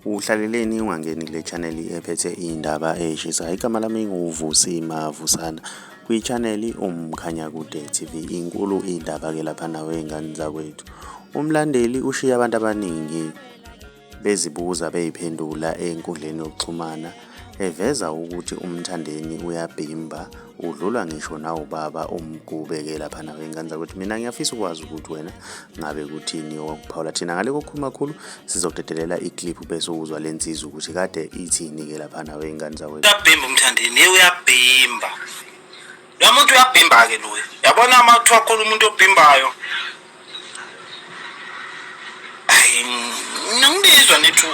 Uhlaleleni ungangeni kule channel ephethe iy'ndaba ey'shisayo. Igama lami nguVusi Mavusana. Kwi-channel uMkhanyakude TV. Inkulu indaba-ke laphana wey'ngane zakwethu. Umlandeli ushiye abantu abaningi bezibuza bey'phendula enkundleni yokuxhumana eveza ukuthi uMthandeni uyabhimba udlulwa ngisho nawubaba uMgube-ke laphana wey'ngane zakwethu. Mina ngiyafisa ukwazi ukuthi wena ngabe kuthini owakuphawula. Thina ngale kokukhuluma kakhulu sizokudedelela iclip bese uzwa le nsizwa ukuthi kade ithini-ke laphana wey'ngane zakwethu. Uyabhimba uMthandeni, hey uyabhimba. Lo muntu uyabhimba-ke loyo. Yabona uma kuthiwa khona umuntu obhimbayo. Ayi, mina ngibizwa nithi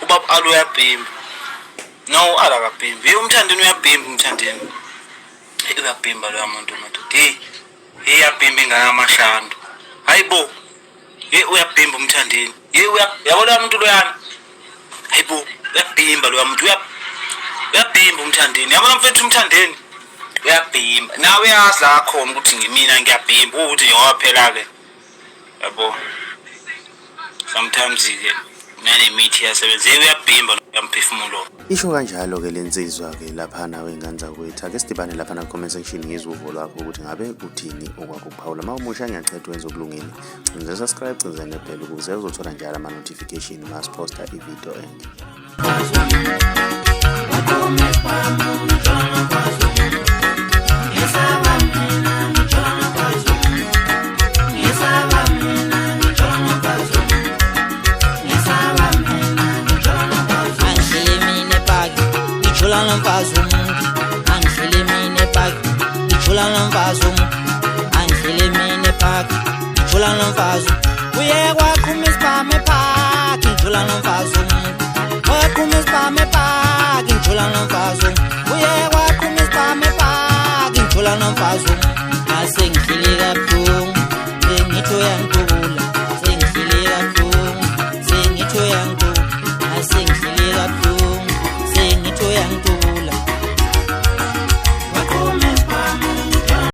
ubaba Alo uyabhimba. No, u-Alo akabhimbi. Hey uMthandeni uyabhimba uMthandeni. Hey uyabhimba loya muntu madoda. Hey, hey uyabhimba ingane yamashando. Hayi bo. Hey uyabhimba uMthandeni. Hey yabo loya muntu loyana. Hayi bo, uyabhimba loya muntu. Uyabhimba uMthandeni. Yabona mfethu uMthandeni. Uyabhimba. Nawe uyazi la khona ukuthi ngimina ngiyabhimba ukuthi nje ngoba phela ke. Yabo. Sometimes ke nanemithi iyasebenza. Hey uyabhimba lo mphefumulo. Isho kanjalo-ke le nsizwa-ke laphana wey'ngane zakwethu. Ake sidibane laphana ku-comment section ngizwe uvo lwakho ukuthi ngabe kuthini okwakho ukuphawula. Uma umusha ngiyacela wenze okulungile. Cindezela subscribe, cindezela nebell ukuze uzothola njalo ama-notification uma siphosta ividiyo entsha. Angihlele mina epaki ngijula nomfazi womuntu. Angihlele mina epaki ngijula nomfazi womuntu. Angihlele mina epaki ngijula nomfazi. Uye kwaqhuma isibhamu epaki ngijula nomfazi womuntu. Kwaqhuma isibhamu epaki ngijula nomfazi womuntu. Uye kwaqhuma isibhamu epaki ngijula nomfazi womuntu. Ase ngihlele kabuhlungu bengithi uyangidubula.